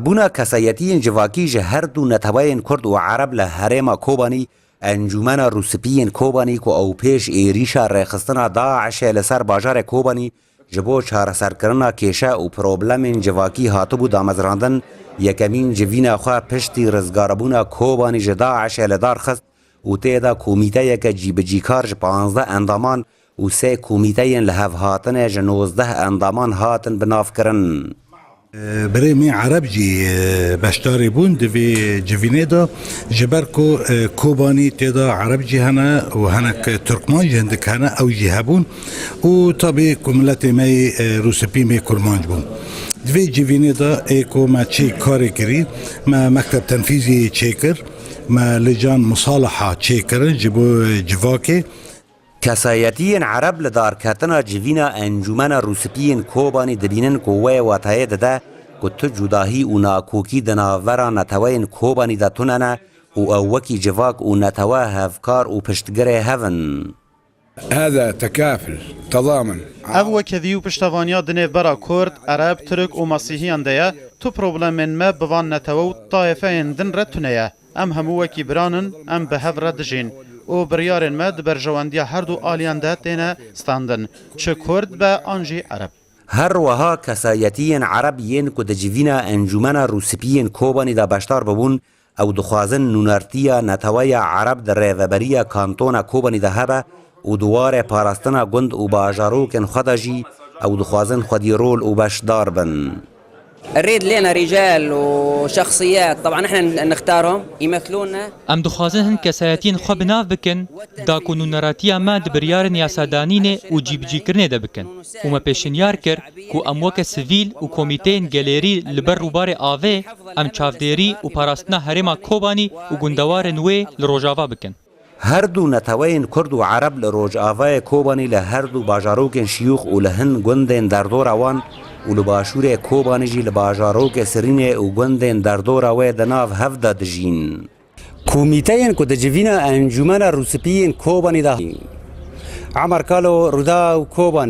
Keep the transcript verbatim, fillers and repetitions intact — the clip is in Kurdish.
Bûna kesayetiyên civakî ji her du neteweyên Kurd û Ereb li herêma Kobanî, Encûmena Rûspî yên Kobanî ku ew pêş êrîşa rêxistina DAIŞ'ê li ser bajarê Kobanî ji bo çareserkirina kêşe û problemên civakî hatibû damezrandin, yekemîn civîna xwe piştî rizgarbûna Kobanî ji DAIŞ'ê li dar xist û tê de komîteyeke cîbicîkar ji panzdeh endaman û sê komîteyên lihevhatine ji nozdeh endaman hatin binavkirin. Birê me Ereb jî, e, beşdarî bûn di vê civînê de, ji ber ku, e, Kobanî tê de Ereb jî hene û hinek Tirkman jî hindik hene, ew jî hebûn û tabî ku miletê me yê, e, Rûspî mê Kurmanc bûn. Di vê civînê de ê ku me çi karê kirî, me mekteb tenfîzî çêkir, me lican musalaha çêkirin ji bo civakê. Kesayetiyên Ereb li darketina civîna Encûmena Rûspî yên Kobanî dibînin ku wê wateyê dide ku tu cudahî û nakokî di navbera neteweyên Kobanî de tune ne û ew wekî civak û netewe hevkar û piştgirê hev in. هذا تكافل، تضامن. Ev wekevî û piştevaniya di nêvbera Kurd, Ereb, Tirk û Mesîhiyan de ye. Tu problemên me bi van netewe û tayefeyên din re tune ye. Em hemû wekî biran in, em bi hev re dijîn û biryarên me di berjewendiya her du aliyan de têne standin, çi Kurd be an jî Ereb. Her wiha kesayetiyên Ereb yên ku di civîna Encûmena Rûspî yên Kobanî de beşdar bibûn, ew dixwazin nûnertiya neteweya Ereb di rêveberiya kantona Kobanî de hebe û di warê parastina gund û bajarokên xwe de jî ew dixwazin xwedî rol û beşdar bin. نريد لنا رجال وشخصيات، طبعًا نحن نختارهم يمثلونا. Em dixwazin hin kesayetiyên xwe bi nav bikin, da ku nûneratiya me di biryarên yasadanînê û cîbicîkirinê de bikin. Û me pêşinyar kir ku em weke sivîl û komîteyên gelêrî li ber rûbarê avê, em çavdêrî û parastina herêma Kobanî û gundewarên wê li Rojava bikin. Her du neteweyên Kurd û Ereb li Rojavayê Kobanî li her du bajarokên Şiyûx û li hin gundên derdora wan û li başûrê Kobanî jî li bajarokê Sirînê û gundên derdora wê di nav hev de dijîn. Komîteyên ku di civîna Encûmena Rûspî yên Kobanî de Emer Kalo, Rûdaw, Kobanî.